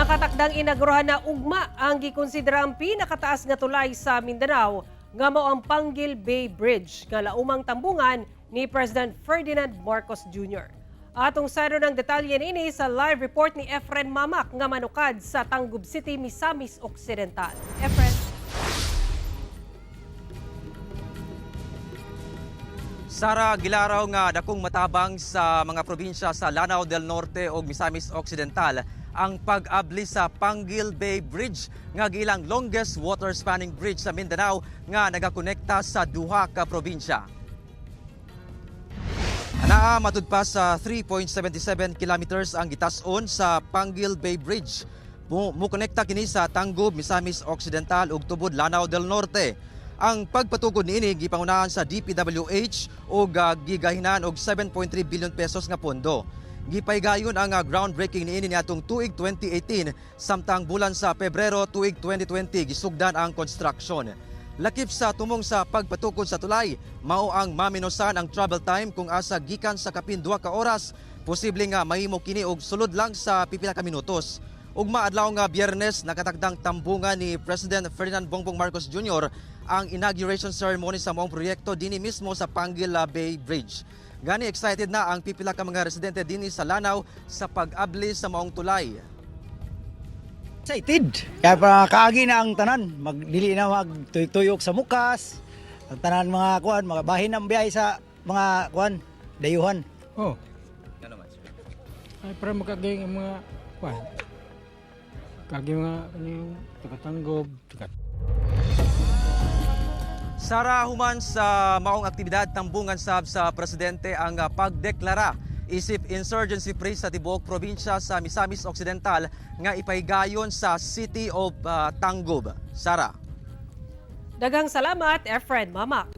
Nakatakdang inagurahan na ugma ang gikonsidera ang pinakataas nga tulay sa Mindanao nga mao ang Panguil Bay Bridge nga laumang tambungan ni President Ferdinand Marcos Jr. Atong sayran ang detalye niini sa live report ni Efren Mamac nga manukad sa Tangub City, Misamis Occidental. Efren. Sara, gilaraw nga dakong matabang sa mga probinsya sa Lanao del Norte ug Misamis Occidental ang pag-abli sa Panguil Bay Bridge nga giilang longest water spanning bridge sa Mindanao nga nagakonekta sa duha ka probinsya. Anaa matud pa sa 3.77 kilometers ang gitas-on sa Panguil Bay Bridge. Mukonekta kini sa Tangub, Misamis Occidental ug Tubod, Lanao del Norte. Ang pagpatukod niini gipangunahan sa DPWH ug gigahinan og 7.3 billion pesos nga pondo. Gipaygayon ang groundbreaking niini niadtong tuig 2018, samtang bulan sa Pebrero tuig 2020 gisugdan ang construction. Lakip sa tumong sa pagpatukod sa tulay, mao ang maminosan ang travel time kung asa gikan sa kapin 2 ka oras, posible nga mahimo kini og sulod lang sa pipila ka minutos. Ugma adlaw nga Biyernes, nakatakdang tambungan ni President Ferdinand Bongbong Marcos Jr. ang inauguration ceremony sa maong proyekto dinhi mismo sa Panguil Bay Bridge. Gani excited na ang pipila ka mga residente dinhi sa Lanao sa pag-abli sa maong tulay. Excited. Kaya para kaagi na ang tanan, magdili na magtuyok sa mukas. Ang tanan mga kuan, mga bahin ang biyahe sa mga kuan, dayuhan. Oh. Ay, para makagay ang mga kuan. Kagi mga ano yung taga-Tangub, taga Sara, human sa maong aktibidad, tambungan sab sa presidente ang pagdeklara isip insurgency free sa tibuok probinsya sa Misamis Occidental nga ipaygayon sa City of Tangub. Sara. Daghang salamat, Efren Mamac.